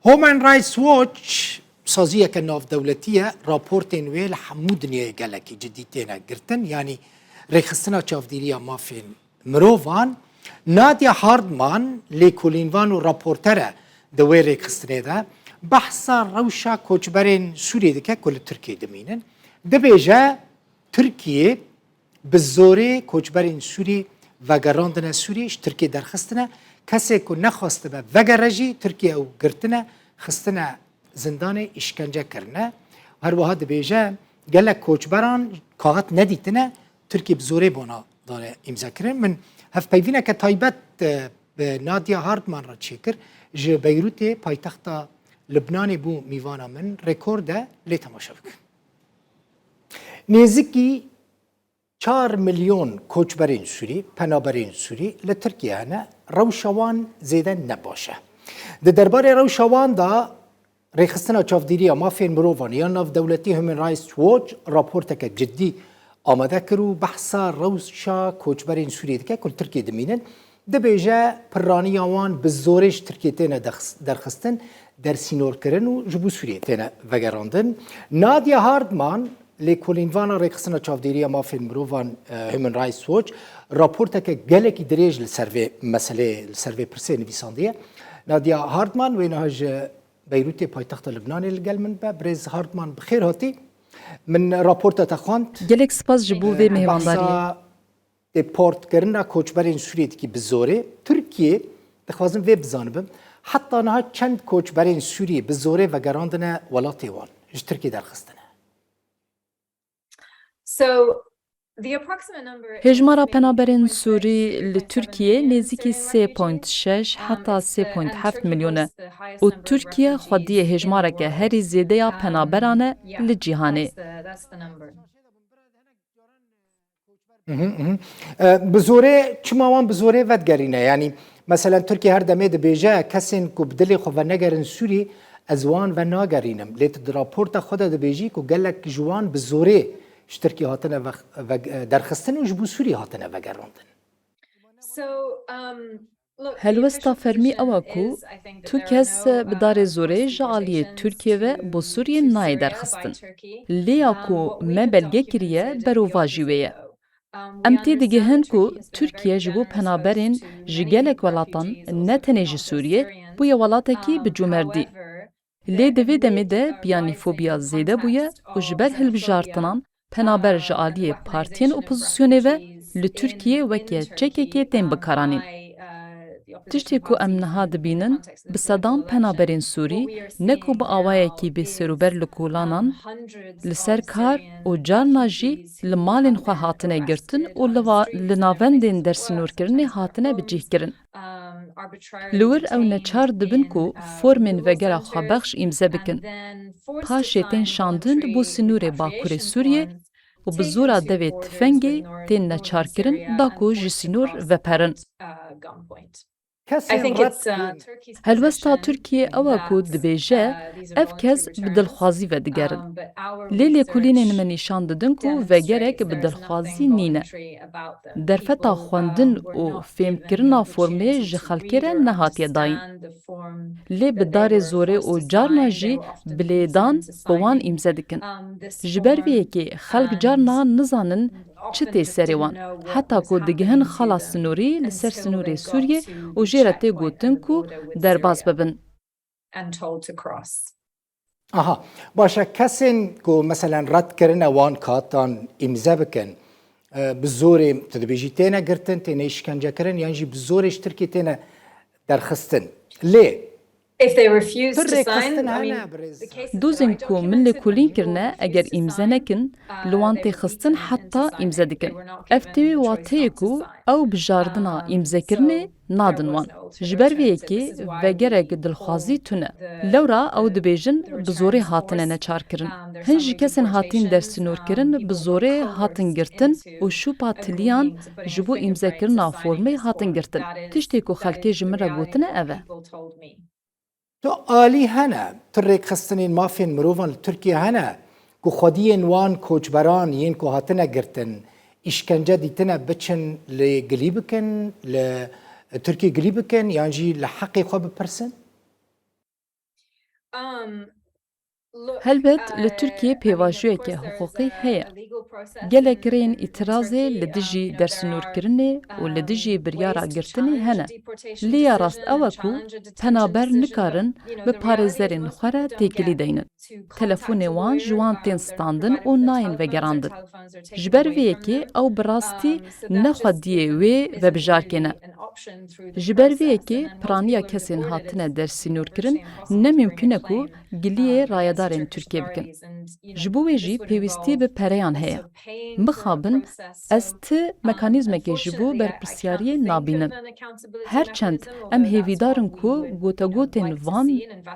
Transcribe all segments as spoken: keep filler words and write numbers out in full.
Human Rights Watch saziyeke navdewletî ye, raportên wê li hemû dinyayê gelekî cidî têne girtin, yanî rêxistina çavdîriya mafên mirovan. Nadia Hardman lêkolînvan û raporter e di wê rêxistinê de, behsa rewşa koçberên Sûriyê dike ku li Tirkiyê dimînin. Dibêje, Tirkiye bi zorê koçberên Sûrî vegerandine Sûrî, ji Tirkiye derxistine. Kesê ku nexwastibe vegere jî, Tirkiye ew girtine, xistine zindanê, îşkence kirine. Her wiha dibêje, gelek koçberan kaxit nedîtine, Tirkiye bi zorê bona dane îmzekirin. Min hevpeyvîneke taybet, e, bi Nadia Hardman re çêkir. Ji Beyrûtê, paytexta Libnanê bû mîvana min. Rekor de lê temaşe bikin. Nêzikî çar milyon koçberên Sûrî, penaberên Sûrî li Tirkiye hene, rewşa wan zêde ne baş e. Di derbarê rewşa wan de Rêxistina Çavdîriya Mafên Mirovan ya Navdewletî Human Rights Watch raporteke cidî amade kir û behsa rewşa koçberên Sûriyê dike ku li Tirkiyê dimînin. Dibêje, pirraniya wan bi zorê ji Tirkiyê têne dexs-, derxistin, dersînorkirin û ji bo Sûriyê têne vegerandin. Nadia Hardman, lêkolînvana Rêxistina Çavdêriya Mafên Mirovan, e, Human Rights Watch, raporteke gelekî dirêj li ser vê meseleyê, li ser vê pirsê nivîsandiye. Nadia Hardman wê niha ji Beyrûtê, paytexta Libnanê, li gel min be. Birêz Hardman, bi xêr hatî. Min raporta te xwend. Gelek spas ji bo vê, e, mêhvandariyê. Behsa deportkirina koçberên Sûriyê dikî bi zorê. Tirkiye, dixwazim vê bizanibim, heta niha çend koçberên Sûriyê bi zorê vegerandine welatê wan, ji Tirkiye derxistine? So, the approximate number is Hêjmara penaberên Sûrî li Tirkiye nêzîkî sê point şeş heta sê point heft milyon e û Tirkiye xwediyê hêjmareke herî zêde ya penaberan e li cîhanê. Mhm, mhm. E, bi zorê, çima wan bi zorê vedigerîne? Yanî, meselen, Tirkiye her demê dibêje, kesên ku bi dilê xwe venegerin Sûrî, ez wan venagerînim. Lê tu di raporta xwe de dibêjî ku gelek ji wan bi zorê ji Tirkiye hatine ve-, ve-, derxistin û ji bo Sûrî hatine vegerandin. So, um, Helwesta fermî ew e ku tu kes bi darê zorê ji aliyê Tirkiye ve bo Sûriyê nayê derxistin. Lê ya ku me belge kiriye, berovajî wê ye. Em têdigihin ku Tirkiye ji bo penaberên ji gelek welatan, ne tenê ji Sûriyê, bûye welatekî bi cûmerdî. Lê di vê demê de biyanîfobiya zêde bûye û ji ber hilbijartinan penaber ji aliyê partiyên opozisyonê ve li Tirkiyê weke çekekê tên bikaranîn. Tiştê ku em niha dibînin, bi sedan penaberên Sûrî ne ku bi awayekî bêserûber li kolanan, li ser kar û carna jî li malên xwe hatine girtin û li va-, li navendên dersînorkirinê hatine bicihkirin. Li wir ew neçar dibin ku formên vegera xwebexş îmze bikin. Paşê tên şandin bo sînorê Bakurê Sûriyê û bi zora devê tifengê tên neçarkirin da ku ji sînor veperin. Kesên red kirin. Helwesta Tirkiyê ew e ku dibêje, ev kes bi dilxwazî vedigerin. Lê lêkolînên me nîşan didin ku vegerek bi dilxwazî nîne. Derfeta xwendin û fêmkirina formê ji xelkê re nehatiye dayîn. Lê bi darê zorê û carna jî bi lêdan bi wan îmze dikin. Ji ber vê yekê xelk carna nizanin çi tê serê wan, heta ku digihin xala sinorî li ser sinorê Sûriyê û jê re tê gotin ku derbas bibin. Aha, baş e, kesên ku, meselen, red kirine wan katan îmze bikin, e, bi zorê, tu dibêjî, têne girtin, têne îşkencekirin, yan jî bi zorê ji Tirkiyê têne derxistin. Lê If they refuse tu to sign, rêxistin I mean, hene, birêz. Dozên ku min lêkolîn kirine, eger îmze nekin, li wan tê xistin heta îmze dikin. Ev tê wê wateyê ku ew bijardina îmzekirinê nadin wan. Ji ber vê yekê vegerek dilxwazî tune. Lewra ew dibêjin bi zorê hatine neçarkirin. Hin ji kesên hatîn dersînorkirin bi zorê hatin girtin û şûpa tiliyan ji bo îmzekirina formê hatin girtin. Tiştê ku xelkê ji min re gotine ev e. Tu alî hene, tu rêkxistinên mafên mirovan li Tirkiye hene ku xwediyên wan koçberan yên ku hatine girtin, îşkence dîtine, biçin lê gilî bikin, li Tirkiye gilî bikin, yan jî li heqê xwe bipirsin? Helbet li Tirkiyê pêvajoyeke hiqûqî heye. Gelek rêyên îtirazê li dijî dersinûrkirinê û li dijî biryara girtinê hene. Lê ya rast ew e ku penaber nikarin bi parêzerên xwe re têkilî deynin. Telefonê wan ji wan tên standin û nayên vegerandin. Ji ber vê yekê ew bi rastî ne xwediyê wê vebijarkê ne. Ji ber vê yekê piraniya kesên hatine dersînorkirin ne mimkun e ku giliyê rayedarên Tirkiyê bikin. Ji bo wê jî pêwîstî bi pereyan heye. Mixabin ez ti mekanîzmekê ji bo berpirsyariyê nabînim. Her çend em hêvîdar in ku gotegotên van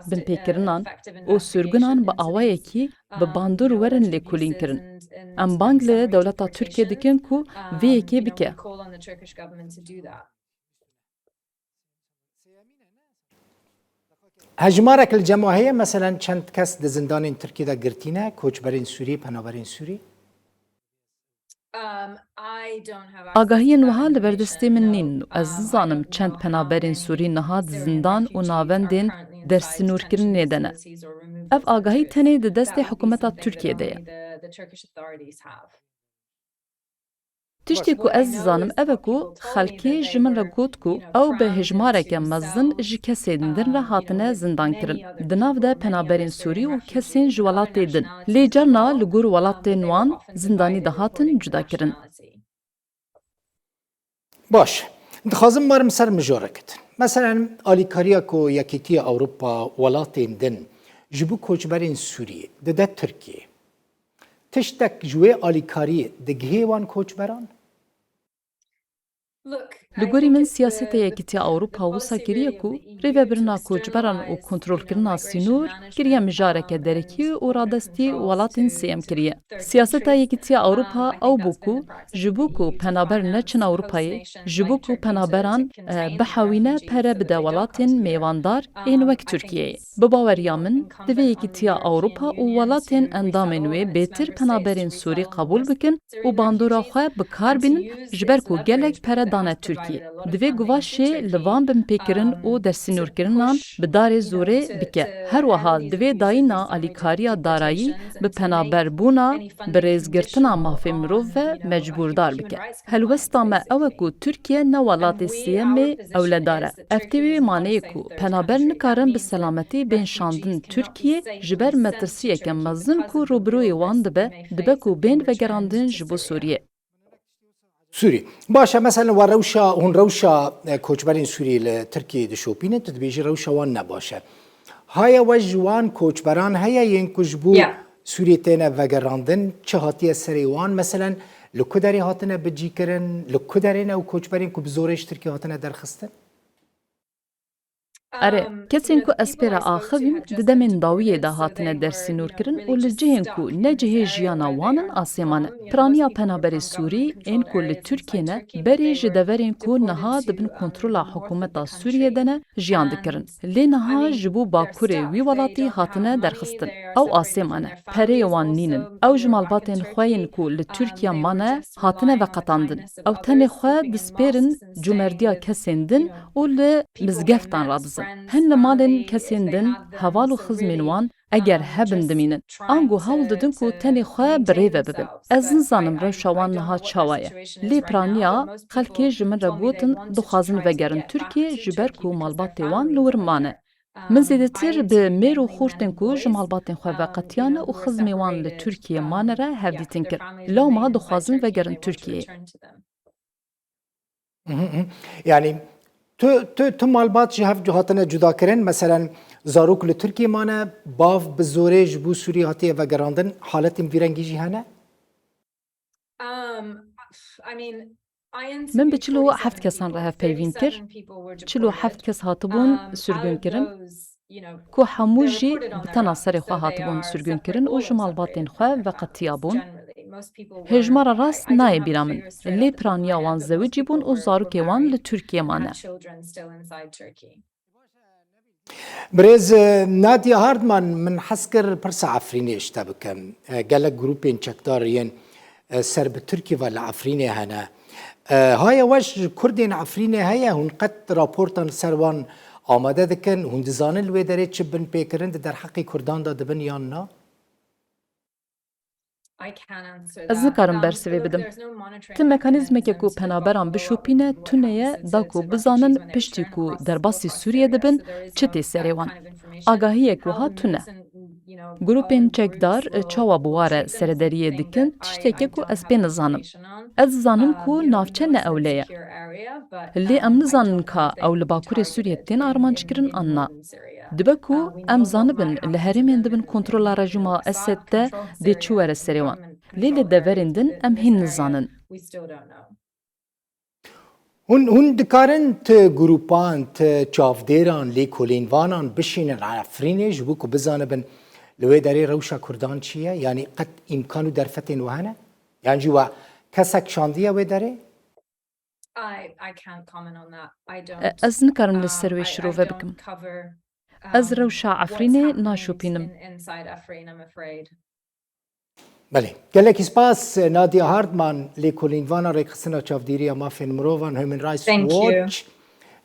binpêkirinan û sirgunan bi awayekî bi bandor werin lêkolînkirin, em bang li dewleta Tirkiyê dikin ku vê yekê bike. Hejmarek li cem we heye, meselen çend kes di zindanên Tirkiyê de girtî ne, koçberên Sûrî, penaberên Sûrî? Agahiyên wiha li ber destê min nîn û ez nizanim çend penaberên Sûrî niha di zindan û navendên dersînorkirinê de ne. Ev agahî tenê di destê hikûmeta Tirkiyê de ye. Tiştê ku ez dizanim ev e ku xelkê ji min re got ku ew bi hejmareke mezin ji kesên din re hatine zindankirin. Di nav de penaberên Sûrî û kesên ji welatê din. Lê carna li gor welatên wan zindanî dihatin cudakirin. Baş. Dixwazim werim ser mijarek din. Meselen, alîkariya ku Yekîtiya Ewropa welatên din ji bo koçberên Sûriyê dide Tirkiyê, tiştek ji wê alîkariyê digihê wan koçberan? Li gorî min siyaseta Yekîtiya Ewropa wisa kiriye ku rêvebirina koçberan û kontrolkirina sînor kiriye mijareke derekî û radestî welatên sêyem kiriye. Siyaseta Yekîtiya Ewropa ew bû ku ji bo ku penaber neçin Ewropayê, ji bo ku penaberan, e, bihewîne pere bide welatên mêvandar ên wek Tirkiyeyê. Bi baweriya min, divê Yekîtiya Ewropa û welatên endamên wê bêtir penaberên Sûrî qebûl bikin û bandora xwe bi kar bînin, ji ber ku gelek pere dane Tirkiyê. Divê guvaşê li van binpêkirin û dersînorkirinan bi darê zorê bike. Her wiha divê dayîna alîkariya darayî bi penaberbûna, bi rêzgirtina mafê mirov ve mecbûrdar bike. Helwesta me ew e ku Tirkiye ne welatê sêyemê ewledar e. Ev tê wê maneyê ku penaber nikarin bi selametî bên şandin Tirkiyê ji ber metirsiyeke mezin ku rûbirûyê wan dibe, dibe ku bên vegerandin ji bo Sûriyê. Sûrî. Baş e, mesela we rewşa, hûn rewşa, e, koçberên Sûrî li Tirkiyeyê dişopînin, tu dibêjî rewşa wan ne baş e. Haya we ji wan koçberan heye yên ku ji bo Ya. Sûriyê têne vegerandin, çi hatiye serê wan? Meselen, li ku derê hatine bicîkirin, li ku derê ne ew koçberên ku bi zorê ji Tirkiyê hatine derxistin? Erê, kesên ku ez pê re axivîm, di demên dawiyê de hatine dersînorkirin û li cihên ku ne cihê jiyana wan in, asê mane. Piraniya penaberê Sûrî, ên ku li Tirkiyê ne, berê ji deverên ku niha di bin kontrola hikûmeta Sûriyê de ne, jiyan dikirin. Lê niha ji bo bakurê wî welatî hatine derxistin. Ew asê mane. Pereyê wan nînin. Ew ji malbatên xwe yên ku li Tirkiye mane, hatine veqetandin. Ew tenê xwe dispêrin comerdiya kesên din û li mizgeftan radizin. Hin li malên kesên din, heval û xizmên wan, eger hebin dimînin. Ango hewl didin ku tenê xwe bi rê ve bibin. Ez nizanim rewşa wan niha çawa ye. Lê piraniya xelkê ji min re gotin dixwazin vegerin Tirkiyê ji ber ku malbatê wan li wir mane. Min zêdetir bi mêr û xortên ku ji malbatên xwe veqetiyane û xizmê wan li Tirkiyê mane re hevdîtin kir. Lewma dixwazin vegerin Tirkiyeyê. Mhm, mhm. Yani tu, tu, tu malbat ji hev hatine cuda kirin. Meselen, zarok li Tirkiyê mane, bav bi zorê ji bo Sûrî hatiye vegerandin. Haletên vî rengî jî hene? Min bi çil û heft kesan re hevpeyvîn kir. Çil û heft kes hatibûn sirgûnkirin, ku hemû jî bi tena serê xwe hatibûn sirgûnkirin û ji malbatên xwe veqetiyabûn. Hêjmara rast nayê bîra min, lê piraniya wan zewicî bûn û zarokê wan li Tirkiyê mane. Birêz, e, Nadia Hardman, min hez kir pirsa Efrînê ji te bikim. E, gelek grûpên çekdar yên, e, ser bi Tirkî ve li Efrînê hene. E, haya we ji Kurdên Efrînê heye, hûn qet raportan li ser wan amade dikin? Hûn dizanin li wê derê çi binpêkirin di derheqê Kurdan de dibin yan na? Ez nikarim bersivê bidim. Ti mekanîzmeke ku penaberan bişopîne tune ye, da ku bizanin piştî ku derbasî Sûriyê dibin, çi tê serê wan. Agahiyek wiha tune. Grûpên çekdar çawa bi wa re serederiyê dikin, tişteke ku ez pê nizanim. Ez dizanim ku navçe ne ewle ye. Lê em nizanin ka ew li Bakurê Sûriyê tên armanckirin an na. Dibe ku em zanibin li herêmên di bin kontrola rejîma Esed de dê çi were serê wan. Lê li deverên din em hîn nizanin. Hûn, hûn dikarin ti grûpan, ti çavdêran, lêkolînvanan bişînin Efrînê ji bo ku bizanibin li wê derê rewşa Kurdan çi ye? Yanî qet îmkan û derfetên we hene? Yan jî we kesek şandiye wê derê? E, ez nikarim li ser wê şirove bikim. Ez rewşa Efrînê naşopînim. Belê. Gelekî spas Nadia Hartman, lêkolînvana Rêxistina Çavdêriya Mafên Mirovan, Human Rights Watch,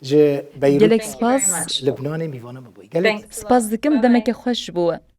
ji Beyrût, Gelek spas. Libnanê mîvana me bûyî. Gelek Spas dikim, demeke xweş ji bo we.